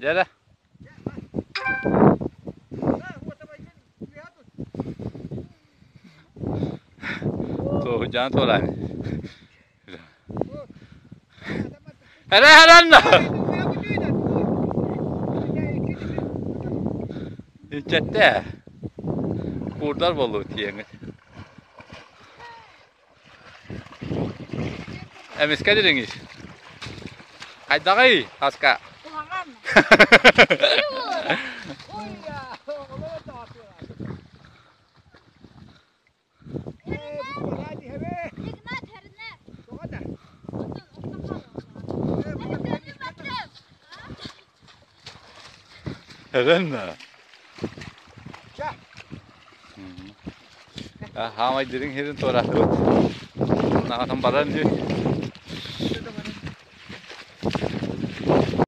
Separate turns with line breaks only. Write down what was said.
Дьэ Туоһудьаан туораан. Эрэ эрэн Иччэттэ. Куурдар буоллубут тиэҥҥит. Эмискэ дириҥий. Хайдаҕый, Хаска?
Куһаҕан. Игнат хэрнэ.
Эрэннэ. Хаамай дириҥ сирин туораатыбыт. Наҕатан баран дии.